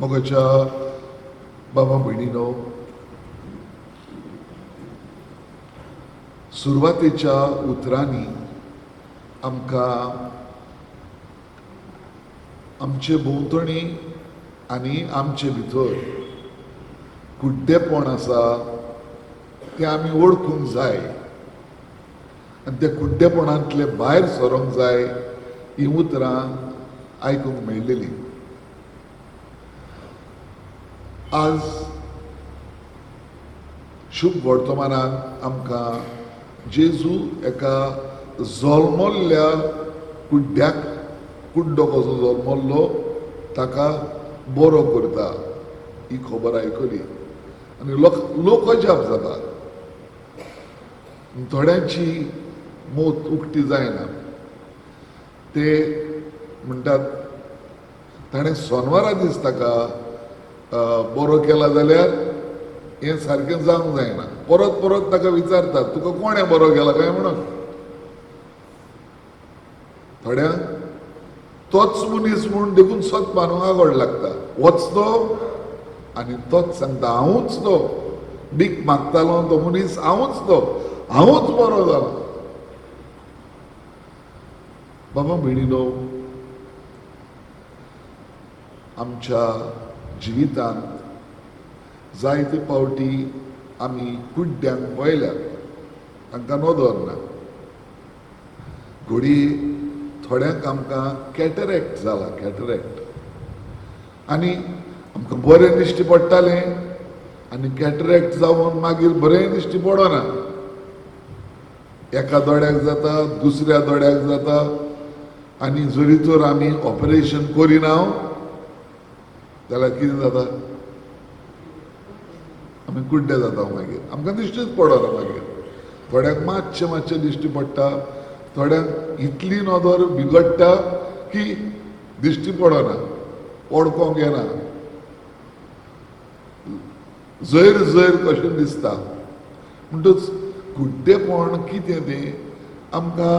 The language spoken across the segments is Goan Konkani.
मोगाच्या बाबा भयणीनो, सुरवातेच्या उतरांनी आमकां आमचे भोंवतणी आनी आमचे भितर कुड्डेपण आसा तें आमी वळखूंक जाय आनी त्या कुड्डेपणांतले भायर सरोंक जाय. ही उतरां आयकूंक मेळ्ळेली. आज शुभ वर्तमानान आमकां जेजू एका जल्मल्ल्या कुड्ड्याक, कुड्डो कसो जल्मल्लो ताका बरो करता ही खबर आयकली आनी लोक अजाप जाता. थोड्यांची मोत उक्ती जायना. ते म्हणटात ताणें सोनवारा दीस ताका बरो केला जाल्यार हें सारकें जावंक जायना. परत परत ताका विचारतात तुका कोणें बरो केला काय म्हणून. थोड्यांक तोच मनीस म्हूण देखून सत मानूंक आगोड लागता. वच तो आनी तोच सांगता हांवूच तो, भीक मागतालो तो मनीस हांवूच तो, हांवूच बरो जालो. बाबा भयणीनो, आमच्या जिवितांत जायते फावटी आमी कुड्ड्यांक पळयल्यात, तांकां नदर ना. घडये थोड्यांक आमकां कॅटरेक्ट जाला, कॅटरेक्ट, आनी आमकां बरें दिश्टी पडटालें आनी कॅटरेक्ट जावन मागीर बरें दिश्टी पडना. एका दोळ्याक जाता, दुसऱ्या दोळ्याक जाता, आनी जरी तर आमी ऑपरेशन करिना जाल्यार कितें जाता, आमी कुड्डे जाता. मागीर आमकां दिश्टीच पडना. मागीर थोड्यांक मातशें मातशें दिश्टी पडटा, थोड्यांक इतली नदर बिगडटा की दिश्टी पडना, वळखोंक येना, जयर जयर कशें दिसता. म्हणटच कुड्डेपण कितें तें आमकां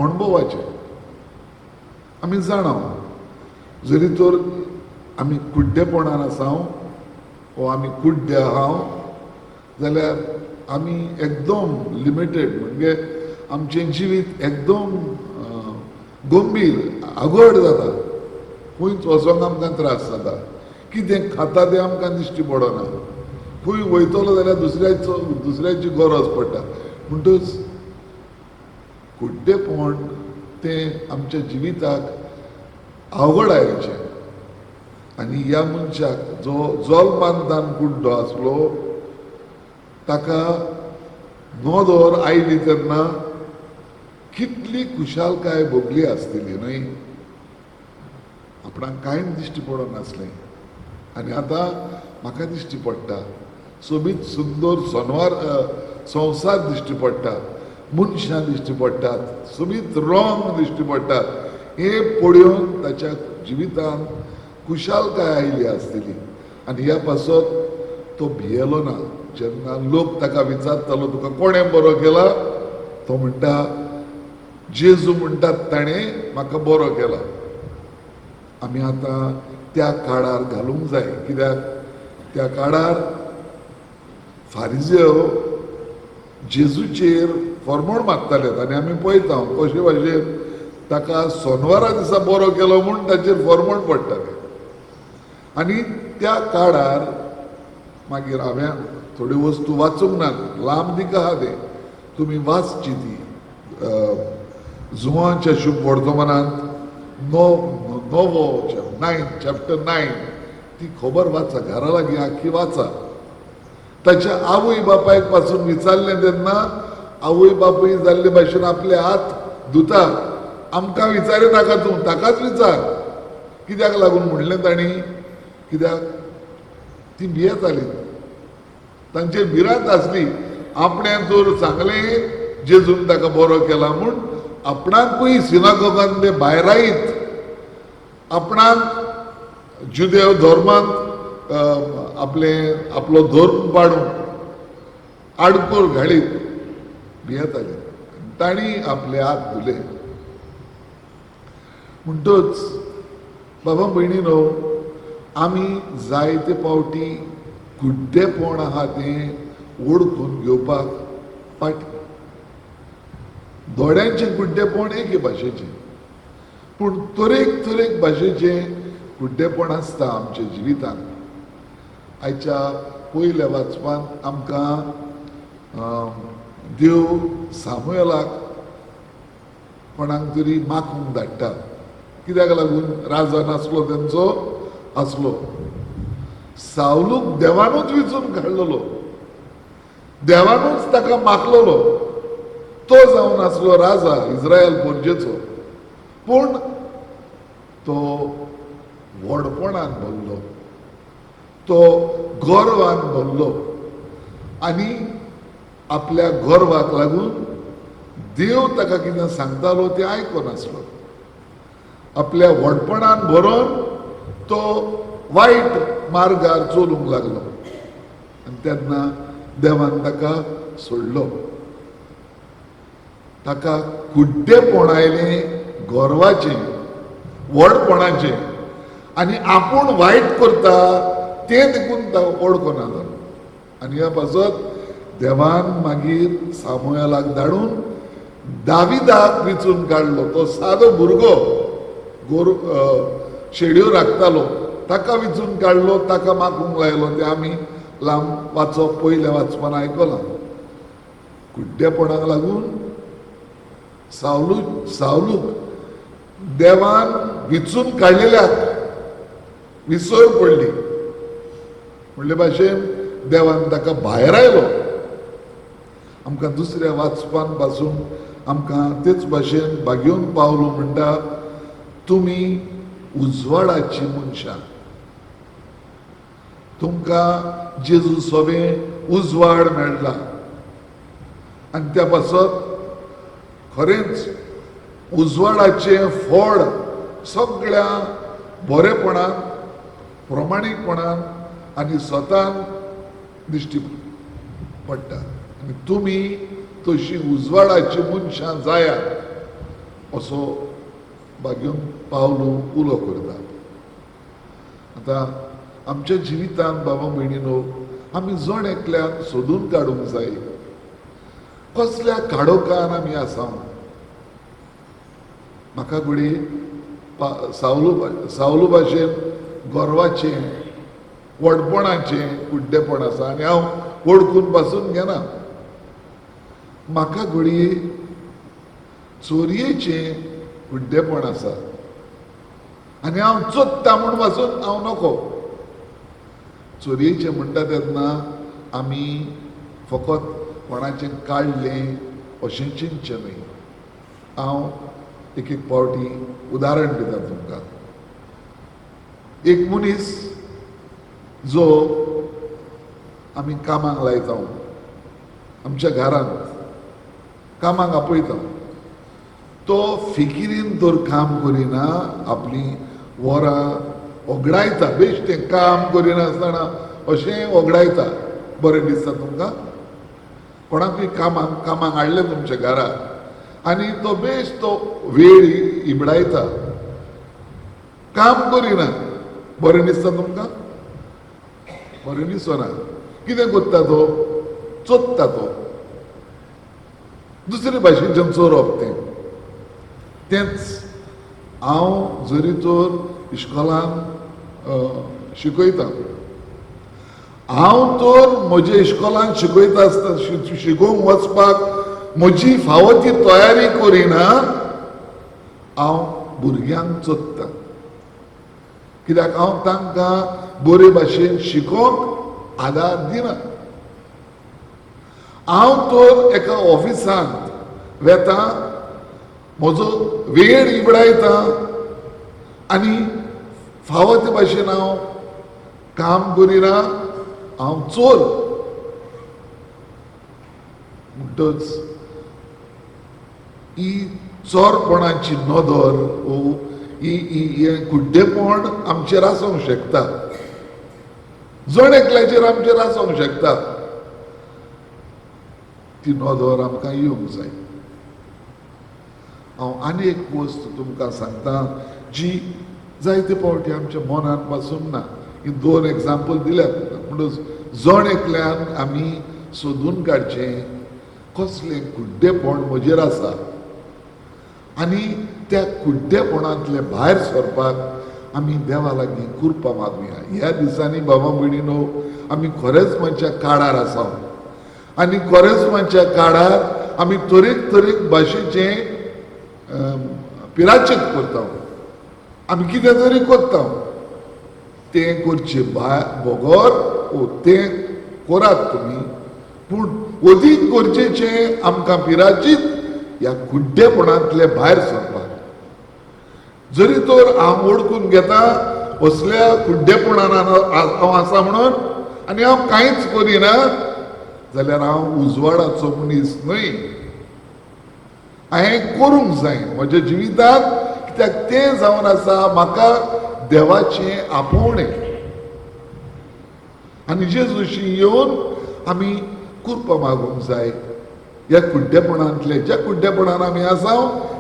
अणभवाचें आमी जाणा. जरी तर आमी कुड्डेपणान आसा वो आमी कुड्डे आहा जाल्यार आमी एकदम लिमिटेड, म्हणजे आमचें जिवीत एकदम गंभीर आगड जाता. खंयच वचोंक आमकां त्रास जाता, कितें खाता तें आमकां दिश्टी पडना, खंय वयतलो जाल्यार दुसऱ्याची गरज पडटा. म्हणटच कुड्डेपण तें आमच्या जिविताक अवघडायचें. आनी ह्या मनशाक जो जल्मांतान कुड्डो आसलो ताका नदर आयली तेन्ना कितली खुशालकाय भोगली आसतली न्हय. आपणाक कांयच दिश्टी पडनासलें आनी आतां म्हाका दिश्टी पडटा, सोबीत सुंदर सनवार संवसार दिश्टी पडटा, मनशां दिश्टी पडटात, सोबीत रंग दिश्टी पडटात. हें पळोवन ताच्या जिवितांत खुशालकाय आयली आसतली. आनी ह्या पासत तो भियेलो ना. जेन्ना लोक ताका विचारतालो तुका कोणें बरो केला, तो म्हणटा जेजू म्हणटात ताणें म्हाका बरो केला. आमी आतां त्या काळार घालूंक जाय. कित्याक त्या काळार फारिजेव जेजूचेर फॉर्मोण मागताले आनी आमी पळयता कशे भाशेन ताका सोनवारा दिसा बरो केलो म्हूण ताचेर फॉर्मोण पडटाले. आनी त्या काळार मागीर हांवें थोड्यो वस्तू वाचूंक ना, लांब दिका आहा तें, तुमी वाचची ती. जुवांच्या शुभ वर्तमानांत नवो 9 चॅप्टर 9 ती खबर वाचा, घरा लागीं आख्खी वाचा. ताच्या आवय बापायक पासून विचारलें तेन्ना आवय बापूय जाल्ले भाशेन आपले हात धुता, आमकां विचारी नाका तूं, ताकाच विचार. कित्याक लागून म्हणलें तांणी, कित्याक ती भियेताली, तांचेर भिरांत आसली. आपणें जर सांगलें जेजून ताका बरो केला म्हूण आपणाकूय सिनागोगान ते भायरायत, आपणाक जुदेव धर्मांत आपले आपलो धर्म पाडून आडकोर घालीत भियेताले. तांणी आपले हात धुले. म्हणटच बाबा भयणीनो, आमी जायते पावटी कुड्डेपण आहा तें वळखून घेवपाक फाटी. दोळ्यांचें कुड्डेपण एके भाशेचें, पूण तरेक तरेक भाशेचें कुड्डेपण आसता आमच्या जिवितांत. आयच्या पयल्या वाचपांत आमकां देव सामुएलाक कोणाक तरी माखूंक धाडटा. कित्याक लागून? राजा नासलो तेंचो आसलो. सावलूक देवानूच विचून काडलेलो, देवानूच ताका माखलेलो, तो जावन आसलो राजा इस्रायल पोरजेचो. पूण तो व्हडपणान भरलो, तो गर्वान भरलो आनी आपल्या गर्वाक लागून देव ताका कितें सांगतालो तें आयकनासलो. आपल्या व्हडपणान भरोन तो वायट मार्गार चलूंक लागलो आनी तेन्ना देवान ताका सोडलो. ताका कुड्डेपण आयलें, गर्वाचें, व्हडपणाचें, आनी आपूण वायट करता तें देखून वळखना जालो. आनी ह्या पासत देवान मागीर सामुएलाक धाडून दाविदाक विचून काडलो. तो सादो भुरगो गोरु शेडयो राखतालो, ताका विचून काडलो, ताका मागूंक लायलो. तें आमी लांब वाचप पयलें वाचपान आयकलां. कुड्डेपणाक लागून सावलूक देवान विचून काडलेल्याक विसर पडली. म्हणले भाशेन देवान ताका भायर आयलो. आमकां दुसऱ्या वाचपान पासून आमकां तेच भाशेन भागेवन पावलो म्हणटा, तुमी उजवाडाची मनशां, तुमकां जेजू सोबें उजवाड मेळटा आनी त्या पासत खरेंच उजवाडाचें फळ सगळ्या बरेपणान, प्रमाणीकपणान आनी स्वतान दिश्टी पडटा. आनी तुमी तशी उजवाडाची मनशां जायात असो भाग्यून पावलो उलो करता. आतां आमच्या जिवितांत बाबा भयणीनो आमी जण एकल्यान सोदून काडूंक जाय कसल्या काडोकान आमी आसा. म्हाका घडये सावलू भाशेन गर्वाचें, व्हडपणाचें कुड्डेपण आसा आनी हांव वळखून पासून घेना. म्हाका घडये चोरयेचें कुड्डेपण आसा आनी हांव चोरता म्हूण पासून हांव नको. चोरयेचें म्हणटा तेन्ना आमी फकत कोणाचें काडलें अशें चिंतचें न्हय. हांव एक एक पावटी उदाहरण दिता तुमकां. एक मनीस जो आमी कामाक लायता, आमच्या घरांत कामाक आपयता, तो फिकिरीन तर काम करिना, आपली वरां ओगडायता, बेश्टें काम करिनासतना अशें ओगडायता. बरें दिसता तुमकां? कोणाकूय कामाक हाडलें तुमच्या घरा आनी तो बेश्टो तो वेळ इबडायता, काम करिना, बरें दिसता तुमकां? बरें दिसना. कितें करता तो? चोरता तो. दुसरे भाशेच्यान चोरप तें तेंच. हांव जरी तर इश्कोलान शिकयता, हांव तर म्हज्या इश्कोलान शिकयता आसतना शिकोवंक वचपाक म्हजी फावो ती तयारी करिना, हांव भुरग्यांक चोरता. कित्याक हांव तांकां बरे भाशेन शिकोवंक आदार दिना. हांव तर एका ऑफिसांत वेता, म्हजो वेळ इबडायता आनी फावो ते भाशेन हांव काम करिना, हांव चोर. म्हणटच ही चोरपणाची नदर वो ही हें कुड्डेपण आमचेर आसूंक शकता, जण एकल्याचेर आमचेर आसूंक शकता. ती नदर आमकां येवंक जाय. हांव आनी एक वस्त तुमकां सांगता जी जायते फावटी आमच्या मनान पासून ना. ही दोन एग्जाम्पल दिल्यात. म्हणून जण एकल्यान आमी सोदून काडचें कसलें कुड्डेपण म्हजेर आसा आनी त्या कुड्डेपणांतलें भायर सरपाक आमी देवा लागीं कृपा मागुया. ह्या दिसांनी बाबा भयणीनो आमी कोरेज्माच्या काळार आसा आनी कोरेज्माच्या काळार आमी तरेक तरेक भाशेचें पिराचीत करता, आमी कितें तरी करता. तें करचें बगर ओ तें करात तुमी, पूण अदीक गरजेचें आमकां पिराचीत ह्या कुड्डेपणांतले भायर सरपाक. जरी तर हांव वळखून घेता असल्या कुड्डेपणान हांव आसा म्हणून आनी हांव कांयच करिना जाल्यार हांव उजवाडाचो मनीस न्हय. हांवें करूंक जाय म्हज्या जिवितांत, कित्याक तें जावन आसा म्हाका देवाचें आपोवणें. आनी जेजूशी येवन आमी कृपा मागूंक जाय. ह्या कुड्डेपणांतले, ज्या कुड्डेपणान आमी आसा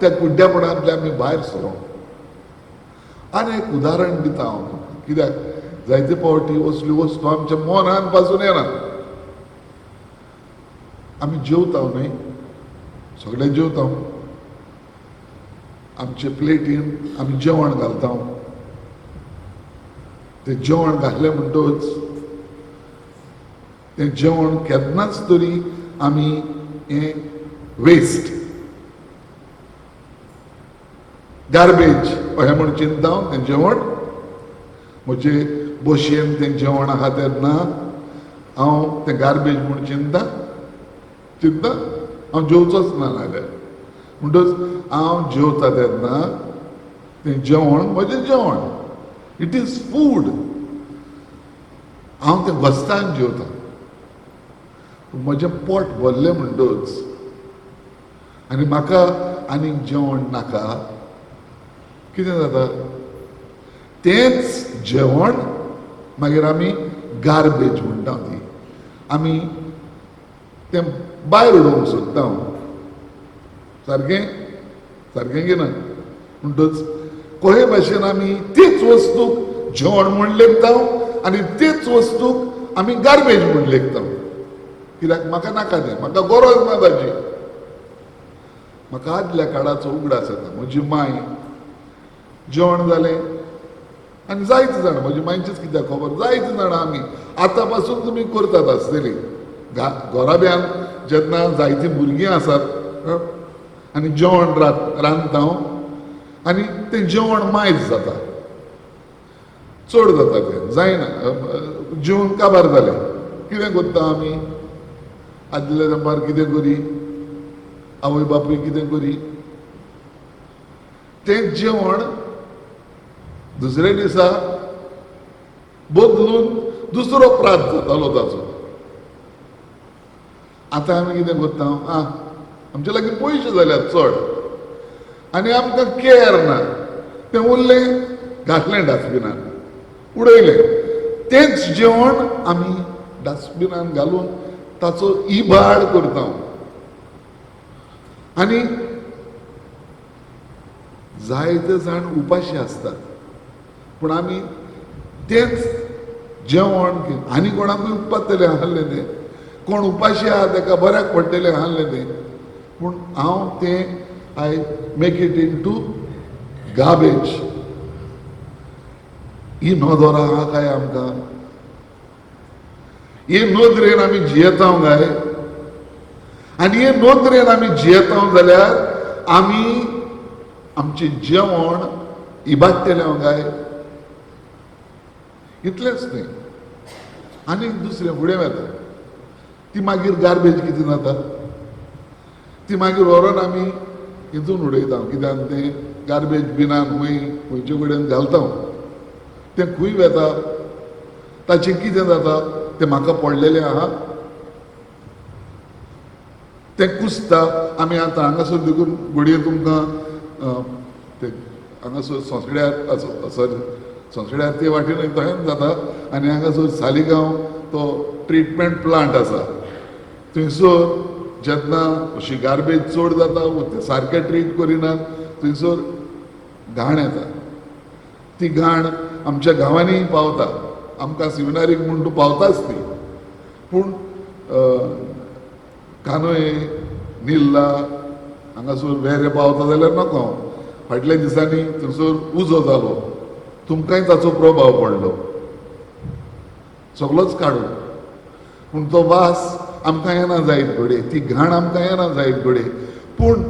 त्या कुड्डेपणांतले आमी भायर सरोंक. आनी एक उदाहरण दिता हांव तुमकां, कित्याक जायते फावटी असल्यो वस्तू आमच्या मनान पासून येना. आमी जेवता न्हय, सगळे जेवता, आमचे प्लेटीन आमी जेवण घालता. तें जेवण घातलें म्हणटकच तें जेवण केन्नाच तरी आमी हें वेस्ट गार्बेज अशें म्हूण चिंता. तें जेवण म्हजे बशयेन तें जेवण आहा तेन्ना हांव तें गार्बेज म्हूण चिंता चिंता हांव जेवचोच ना नाल्यार. म्हणटच हांव जेवता तेन्ना तें जेवण म्हजें जेवण, it is food. हांव तें घोस्तान जेवता. म्हजें पोट भरलें म्हणटच आनी म्हाका आनीक जेवण नाका, कितें जाता? तेंच जेवण मागीर आमी गार्बेज म्हणटा, ती आमी तें भायर उडोवंक सोदता. सारकें सारकें की ना? म्हणटच कोहे भाशेन आमी तेच वस्तूक जेवण म्हूण लेखता आनी तेच वस्तूक आमी गार्बेज म्हूण लेखता, कित्याक म्हाका नाका तें, म्हाका गरज ना ताची. म्हाका आदल्या काळाचो उगडास येता. म्हजी माय जेवण जालें आनी जायते जाणां, म्हजी मांयचीच कित्याक खबर, जायते जाणां आमी आतां पासून तुमी करतात आसतली. घराब्यान जेन्ना जायतीं भुरगीं आसात आनी जेवण रांदता आनी तें जेवण मायज जाता, चड जाता, तें जायना, जेवण काबार जालें. कितें करता आमी? आदल्या तेंपार कितें करी आवय बापूय, कितें करी? तें जेवण दुसऱ्या दिसा बदलून दुसरो प्रात जातालो ताचो. आतां आमी कितें करता? आं, आमचे लागीं पयशे जाल्यात चड आनी आमकां केअर ना, तें उरलें घातलें डस्टबिनान उडयलें. तेंच जेवण आमी डस्टबिनान घालून ताचो इबाड करता. आनी जायते जाण उपाशी आसतात, पूण आमी तेंच जेवण आनी कोणाकूय उपकारतलें आहलें तें, कोण उपाशी आहा ताका बऱ्याक पडटलें आहलें तें, पूण हांव तें I make it into garbage. ही नदर आहा काय आमकां? हे नदरेन आमी जियेता काय? आनी हे नदरेन आमी जियेता जाल्यार आमी आमचें जेवण इबाडटलें काय? इतलेंच न्हय, आनीक दुसरें फुडें वता. ती मागीर गार्बेज कितें जाता, ती मागीर व्हरोन आमी हितून उडयता. कित्याक तें गार्बेज बिनान खंय खंयचे कडेन घालता, तें खंय वेता, ताचें कितें जाता तें म्हाका पडलेलें आहा. तें कुसता. आमी आतां हांगासर देखून घडये तुमकां ते हांगासर संसड्यार, सॉरी, संसड्यार ते वाटेन तशेंच जाता. आनी हांगासर सालिगांव तो ट्रिटमेंट प्लांट आसा, थंयसर जेन्ना अशी गार्बेज चड जाता, ते सारकें ट्रीट करिनात, थंयसर घाण येता. ती घाण आमच्या गांवांनी पावता. आमकां सिमिनारीक म्हूण तूं पावताच ती. पूण कानोये, निल्ला हांगासर वेरें पावता जाल्यार नाका. हांव फाटल्या दिसांनी थंयसर उजो जालो, तुमकांय ताचो प्रभाव पडलो, सगळोच काडून. पूण तो वास आमकां येना जायत घडये, ती घाण आमकां येना जायत घडये, पूण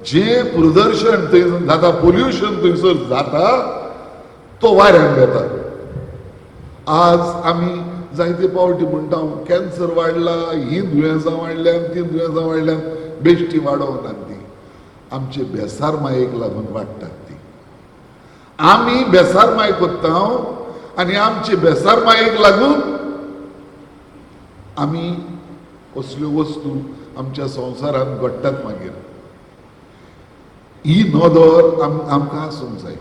जें प्रदर्शन थंय जाता, पोल्युशन थंयसर जाता, तो वाऱ्यान वेता. आज आमी जायते पावटी म्हणटा कॅन्सर वाडला, हीं दुयेंसां वाडल्यान, तीं दुयेंसां वाडल्यान. बेश्टी वाडोवंक नात ती, आमचे बेसार मायेक लागून वाडटात ती. आमी बेसार माय करता आनी आमचे बेसार मायेक लागून आमी असल्यो वस्तू आमच्या संवसारांत घडटात. मागीर ही नदर आमकां आसूंक जाय.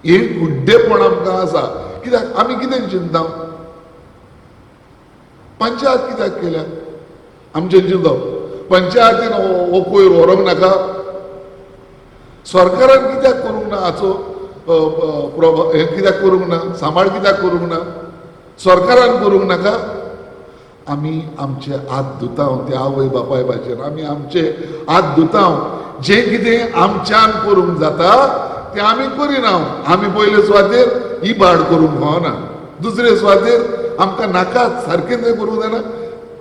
हें कुड्डेपण आमकां आसा कित्याक? आमी कितें चिंता? पंचायत कित्याक केल्या? आमचें चिंतप पंचायतीन हो कोयर व्हरूंक नाका, सरकारान कित्याक करूंक ना हाचो प्रभाव, हें कित्याक करूंक ना, सांबाळ कित्याक करूंक ना, सरकारान करूंक नाका. आमी आमचे हात धुता ते आवय बापाय भाशेन आमी आमचे हात धुता. जें कितें आमच्यान करूंक जाता तें आमी करिना. आमी पयले सुवातेर इबाड करूंक फावना, दुसरे सुवातेर आमकां नाकाच सारकें तें करूंक जायना,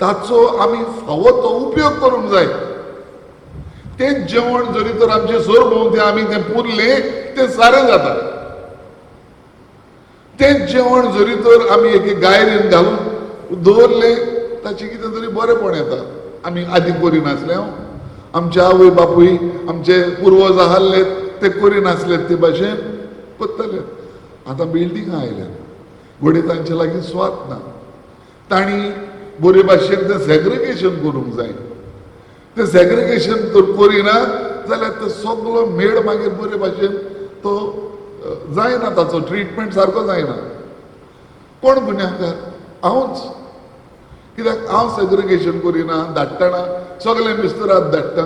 ताचो आमी फावो तो उपयोग करूंक जाय. तें जेवण जरी तर आमचें सरभोंवती आमी तें पुरलें तें सारें जाता. तें जेवण जरी तर आमी एके गायरीन घालून दवरलें ताचें कितें तरी बरेंपण येता. आमी आदी करिनासले, आमचे आवय बापूय आमचे पुर्वज आसले ते करिनासले ते भाशेन करताले. आतां बिल्डिंगां आयल्यात, घडये तांचे लागीं सुवात ना, तांणी बरे भाशेन तें सेग्रिगेशन करूंक जाय. तें सेग्रिगेशन तर करिना जाल्यार तो सगलो मेळ मागीर बरे भाशेन तो जायना, ताचो ट्रिटमेंट सारको जायना. कोण गुन्यांवकार? हांवूच. कित्याक हांव सेग्रिगेशन करिना, धाडटना सगळें मिस्तरात धाडटा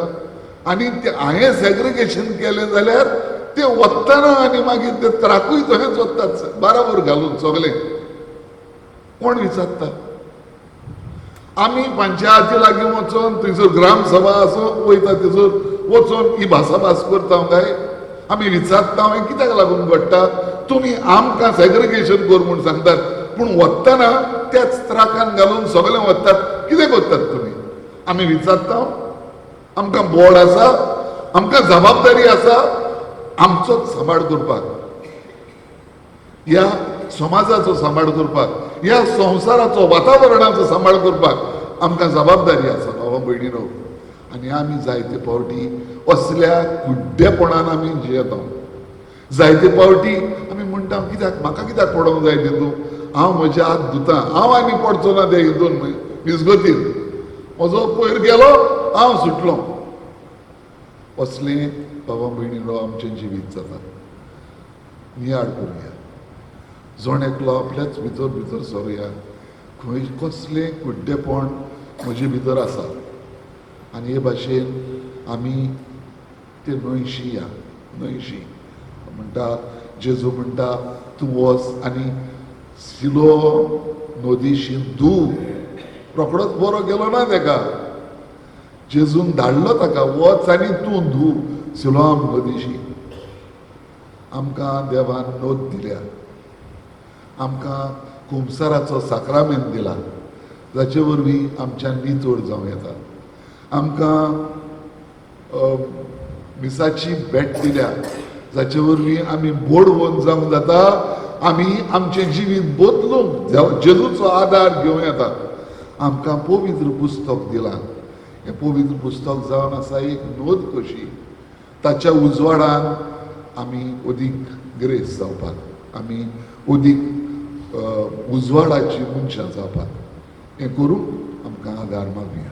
आनी ते हांवें सेग्रिगेशन केलें जाल्यार ते वतना आनी मागीर ते त्राकूय तशेंच वतात बाराबर घालून सगळें. कोण विचारता? आमी पंचायती लागीं वचोन थंयसर ग्रामसभा आसो वयता, थंयसर वचोन ही भासाभास करता काय? आमी विचारता हें कित्याक लागून घडटा? तुमी आमकां सेग्रिगेशन कर म्हूण सांगतात, पूण वतना त्याच त्राकान घालून सगळें वतात, कितें करतात तुमी? आमी विचारता? आमकां बोर्ड आसा, आमकां जबाबदारी आसा आमचोच सांबाळ करपाक, ह्या समाजाचो सांबाळ करपाक, ह्या संवसाराचो वातावरणाचो सांबाळ करपाक आमकां जबाबदारी आसा भावा भयणीनो. आनी आमी जायते फावटी असल्या कुड्डेपणान आमी जियेता. जायते फावटी आमी म्हणटा कित्याक म्हाका कित्याक पडोवंक जाय तितून, हांव म्हजे हात धुता, हांव आनी पडचो ना ते हितून मिजगतीन, म्हजो पयर गेलो हांव सुटलो. असलें बाबा भयणीनो आमचें जिवीत जाता. नियाळ करुया, जण एकलो आपल्याच भितर भितर सरुया, खंय कसलें कुड्डेपण म्हजे भितर आसा आनी हे भाशेन आमी ते न्हंयशी या. न्हंयशी म्हणटा जेजू म्हणटा तूं वच आनी सिलो नदीशी धू. रोखडोच बरो गेलो ना तेका, जेजून धाडलो ताका, वच आनी तूं धू सिलोआम नदीशी. आमकां देवान नोद दिल्या, आमकां कुमसाराचो साक्रामेंत दिला, जाचे वरवीं आमच्यान नितळ जावं येता. आमकां मिसाची भेट दिल्या, जाचे वरवीं आमी बोडवोन जावंक जाता, आमी आमचें जिवीत बदलूंक जेजूचो आदार घेवं येता. आमकां पवित्र पुस्तक दिलां, हें पवित्र पुस्तक जावन आसा एक नोद कशी, ताच्या उजवाडान आमी अदीक ग्रेस जावपाक, आमी अदीक उजवाडाची मनशां जावपाक हें करूंक आमकां आदार मागुया.